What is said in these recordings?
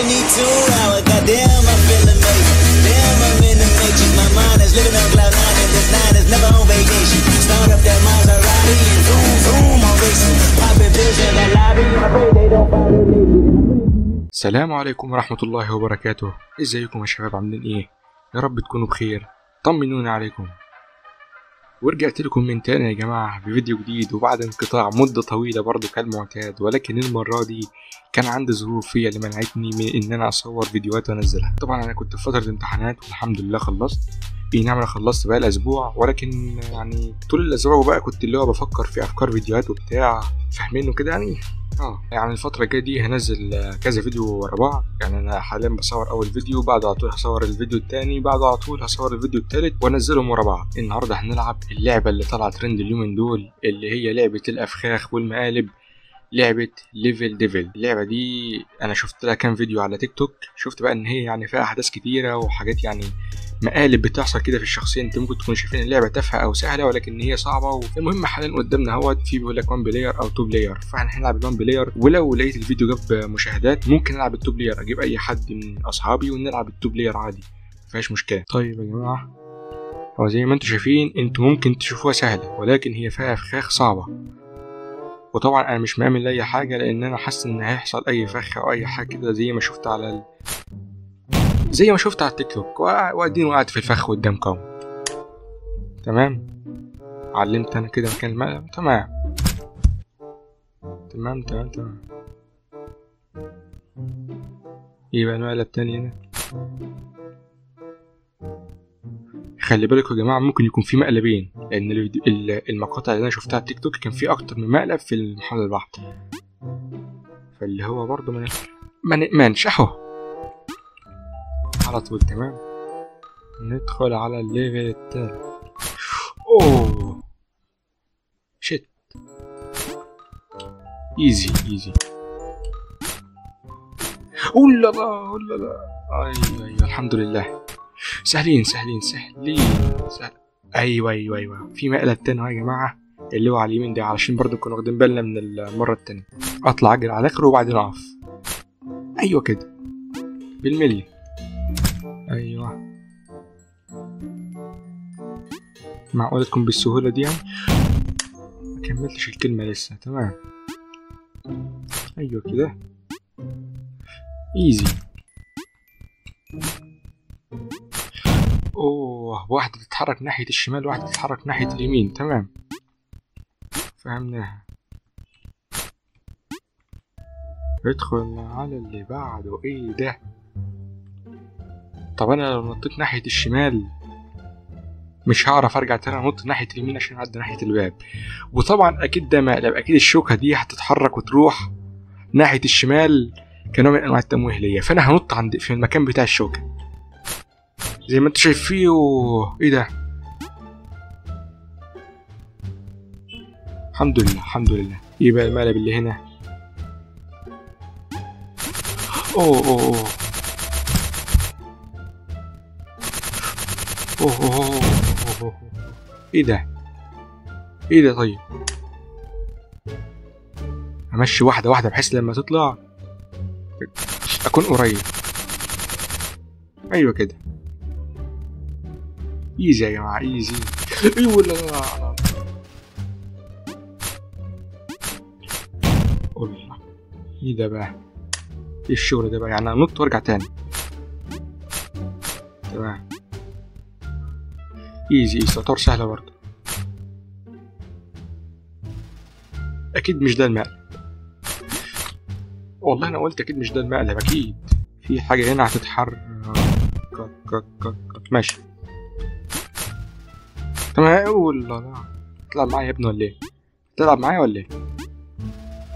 72 hours. Goddamn, I feel amazing. Damn, I'm in the matrix. My mind is living on cloud nine, and this nine is never on vacation. Start up that Maserati and zoom, zoom, I'm racing. Popping pills in the lobby. I pray they don't find me naked. السلام عليكم ورحمة الله وبركاته. ازيكم يا شباب، عاملين ايه؟ يا رب تكونوا بخير، طمنونا عليكم. ورجعت لكم من تاني يا جماعة بفيديو جديد، وبعد انقطاع مدة طويلة برضو كالمعتاد، ولكن المرة دي كان عندي ظروف هي اللي منعتني من ان انا اصور فيديوهات وانزلها. طبعا انا كنت في فترة امتحانات والحمد لله خلصت، اي نعم انا خلصت بقى الاسبوع، ولكن يعني طول الاسبوع بقى كنت اللي هو بفكر في افكار فيديوهات وبتاع، فاهمينه كده يعني. يعني الفترة الجاية دي هنزل كذا فيديو ورا بعض، يعني أنا حاليا بصور أول فيديو، بعده على طول هصور الفيديو التاني، بعده على طول هصور الفيديو التالت، وأنزلهم ورا بعض. النهاردة هنلعب اللعبة اللي طالعة ترند اليومين دول، اللي هي لعبة الأفخاخ والمقالب، لعبة Level Devil. اللعبة دي أنا شفت لها كام فيديو على تيك توك، شفت بقى إن هي يعني فيها أحداث كتيرة وحاجات يعني مقالب بتحصل كده في الشخصية. انت ممكن تكونوا شايفين اللعبة تافهة او سهلة، ولكن هي صعبة. المهم حاليا قدامنا اهوت في بيقول لك 1 player او 2 player، فاحنا هنلعب 1 player، ولو لقيت الفيديو جاب مشاهدات ممكن نلعب ال2 player، اجيب اي حد من اصحابي ونلعب ال2 player عادي، مفيهاش مشكلة. طيب يا جماعة، هو زي ما انتم شايفين انتوا ممكن تشوفوها سهلة، ولكن هي فيها فخاخ صعبة. وطبعا انا مش مأمن لاي حاجة، لان انا حاسس ان هيحصل اي فخ او اي حاجة كده، زي ما شفت على التيك توك، واديني وقعت في الفخ قدامكم. تمام، علمت انا كده مكان المقلب. تمام تمام تمام تمام. ايه بقى المقلب تاني هنا؟ خلي بالكم يا جماعة، ممكن يكون في مقلبين، لان المقاطع اللي انا شفتها على التيك توك كان في اكتر من مقلب في المحاولة الواحدة، فاللي هو برضه ما نأمنش اهو على طول. تمام، ندخل على ال level التالت. oh shit، easy easy. ولا لا ولا لا، ايوه ايوه الحمد لله، سهلين سهلين سهلين سهل. ايوه ايوه ايوه، في مقلب تاني اهو يا جماعة، اللي هو على اليمين ده، علشان برضه نكون واخدين بالنا من المرة التانية. اطلع اجري على اخره وبعدين اقف. ايوه كده بالملي. ايوه، معقولة تكون بالسهولة دي يعني؟ ما كملتش الكلمة لسه. تمام، ايوه كده easy. اوه، واحدة تتحرك ناحية الشمال واحدة تتحرك ناحية اليمين. تمام، فهمناها. ادخل على اللي بعده. ايه ده؟ طب انا لو نطيت ناحية الشمال مش هعرف ارجع تاني، انط ناحية اليمين عشان اعدي ناحية الباب. وطبعا اكيد ده مقلب، اكيد الشوكة دي هتتحرك وتروح ناحية الشمال كنوع من انواع التمويه ليا، فانا هنط عند في المكان بتاع الشوكة زي ما انتوا شايفين. ايه ده؟ الحمد لله الحمد لله. ايه بقى المقلب اللي هنا؟ اوه اوه اوه اوه اوه اوه، ايه ده؟ ايه ده؟ طيب امشي واحدة واحدة بحيث لما تطلع اكون قريب. ايوه كده، easy يا جماعة easy. ايوه لا لا لا، ايه ده بقى؟ ايه الشغل ده بقى؟ يعني انط وارجع تاني. تمام، easy easy، تعتبر سهلة برضه. اكيد مش ده المقلب، والله انا قلت اكيد مش ده المقلب، اكيد في حاجة هنا هتتحرك. ماشي تمام. ولا لا تلعب معايا يا ابني ولا ايه؟ تلعب معايا ولا ايه؟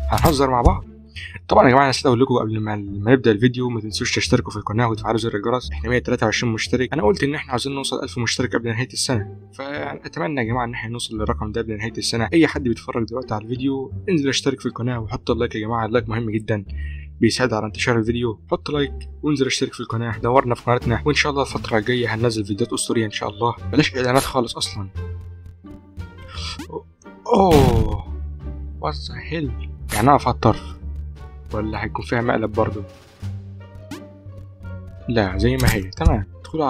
هنهزر مع بعض. طبعا يا جماعة انا نسيت اقول لكم قبل ما نبدا الفيديو، ما تنسوش تشتركوا في القناة وتفعلوا زر الجرس. احنا 123 مشترك، انا قلت ان احنا عاوزين نوصل 1000 مشترك قبل نهاية السنة، فاتمنى يا جماعة ان احنا نوصل للرقم ده قبل نهاية السنة. اي حد بيتفرج دلوقتي على الفيديو انزل اشترك في القناة وحط ال like يا جماعة، ال like مهم جدا بيساعد على انتشار الفيديو. حط like وانزل اشترك في القناة، دورنا في قناتنا، وان شاء الله الفترة الجاية هننزل فيديوهات اسطورية ان شاء الله. بلاش اعلانات خالص اصلا. oh what the hell، يعني اقف على الطرف ولا هيكون فيها مقلب برضو؟ لا زي ما هي تمام. ادخلوا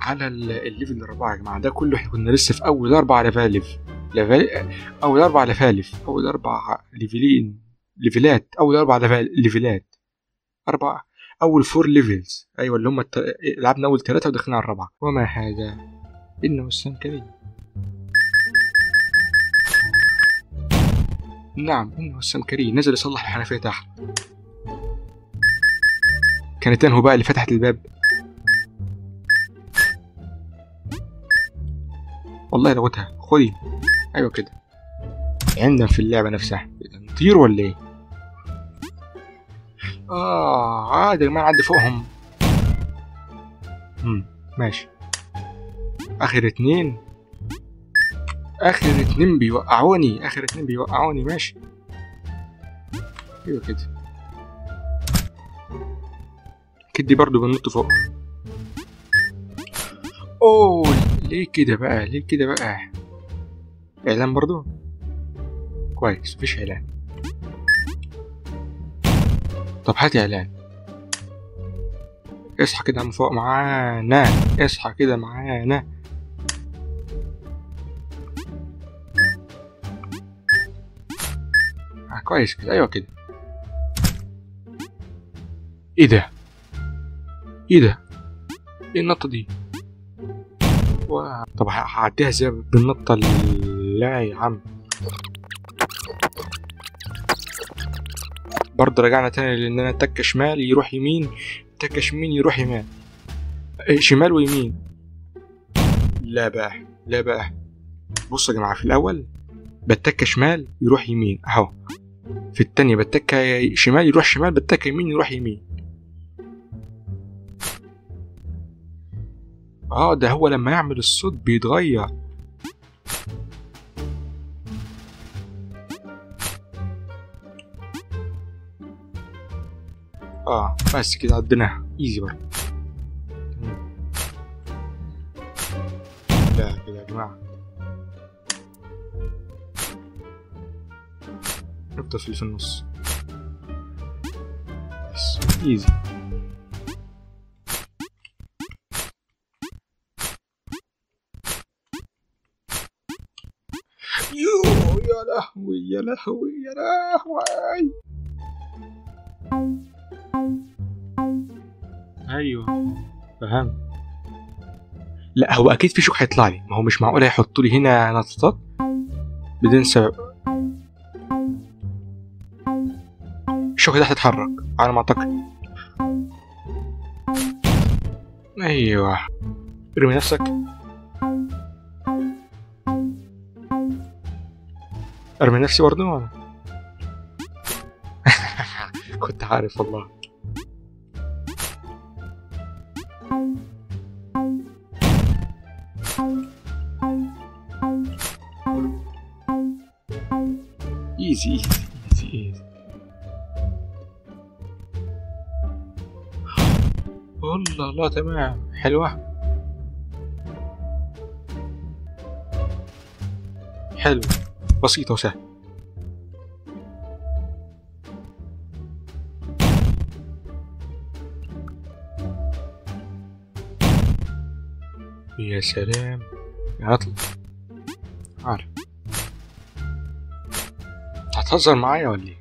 على ال level الرابع يا جماعة. ده كله احنا كنا لسه في اول 4 لفالف، اول 4 لفالف، اول 4 ليفلين، ليفلات، اول 4 ليفلات، 4، اول 4 levels. ايوه اللي هم لعبنا اول 3 ودخلنا على الرابعة. وما هذا؟ انه السمكري. نعم انه السمكري، نزل يصلح الحنفية تحت. كانت انهو بقى اللي فتحت الباب؟ والله لغتها. خدي. ايوه كده. عندنا في اللعبة نفسها نطير ولا ايه؟ عادي يا جماعة، عدي فوقهم. ماشي. اخر 2، اخر 2 بيوقعوني، اخر 2 بيوقعوني. ماشي ايوه كده. كدي برضو بنط فوق. اوه ليه كده بقى؟ ليه كده بقى؟ اعلان برضو؟ كويس مفيش اعلان. طب هات اعلان. اصحى كده من فوق معانا، اصحى كده معانا. كويس كده، ايوه كده. ايه ده؟ ايه ده؟ ايه النطة دي؟ طب هعديها ازاي بالنطة؟ لا يا عم. برضه رجعنا تاني لان انا تكة شمال يروح يمين، تكة شمين يروح يمين، شمال ويمين. لا بقى، لا بقى. بصوا يا جماعة، في الاول بتكة شمال يروح يمين اهو، في التانية بتكة شمال يروح شمال، بتكة يمين يروح يمين. ده هو لما يعمل الصوت بيتغير. بس كده عديناها ايزي برضه. لا كده يا جماعة نفضل في النص بس easy. يو يا لهوي يا لهوي يا لهوي. ايوه فهمت. لا هو اكيد في شوك هيطلع لي، ما هو مش معقول هيحطوا لي هنا نطاطات بدون سبب. الشوك ده هيتحرك على ما اعتقد. ايوه ارمي نفسك. ارمي نفسي برضه انا. كنت عارف والله. easy easy easy easy. والله الله تمام، حلوة حلو، بسيطة وسهلة. يا سلام يا اطلع. عارف هتهزر معايا ولا ايه؟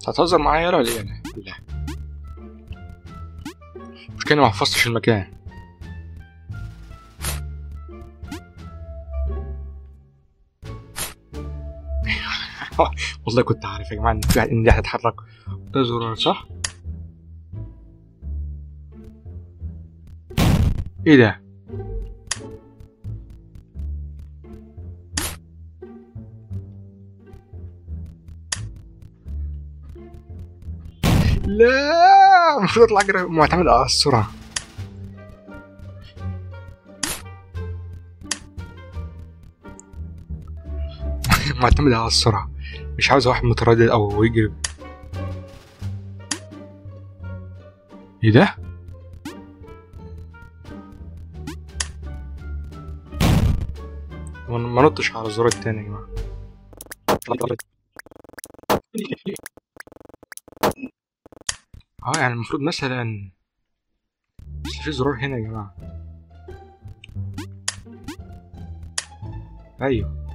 هتهزر معايا ولا ايه؟ انا لا مش كأني ما حفظتش المكان. والله كنت عارف يا جماعة ان دي هتتحرك. ده زرار صح؟ ايه ده؟ لا المفروض اطلع اجري، معتمد على السرعة. معتمد على السرعة، مش عاوز واحد متردد او يجري. ايه ده؟ ما نطش على الزرار التاني يا جماعة. يعني المفروض مثلا اصل في زرار هنا يا جماعة. ايوه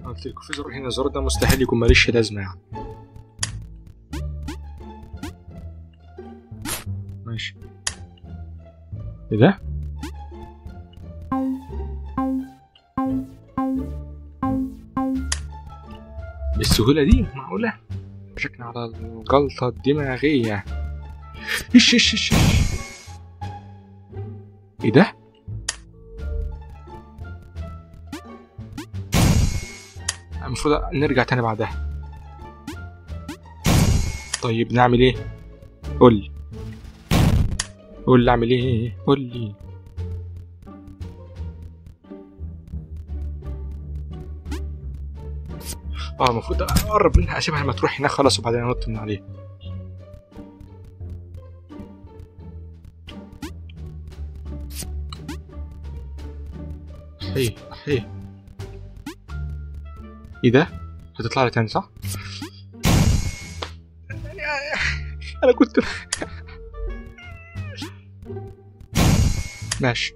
قلت لكم في زرار هنا، الزرار ده مستحيل يكون ماليش لازمه يعني. ماشي. ايه ده؟ بالسهولة دي؟ معقولة؟ شكنا على الجلطة الدماغية. ايش ايش ايش ايه ده؟ المفروض نرجع تاني بعدها. طيب نعمل ايه؟ قولي قولي اعمل ايه؟ قولي. المفروض اقرب منها، اسيبها لما تروح هناك خلاص وبعدين انط من عليه. ايه ايه ايه ده؟ هتطلع لي تاني صح؟ انا كنت ماشي.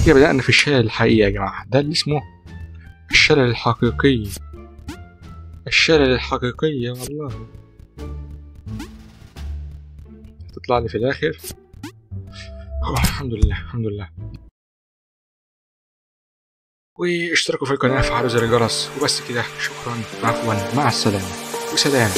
كده بدأنا في الشلل الحقيقي يا جماعة، ده اللي اسمه الشلل الحقيقي، الشلل الحقيقي والله. هتطلع لي في الآخر. الحمد لله الحمد لله. واشتركوا في القناة وفعلوا زر الجرس وبس كده. شكرا، عفوا، مع السلامة وسلام.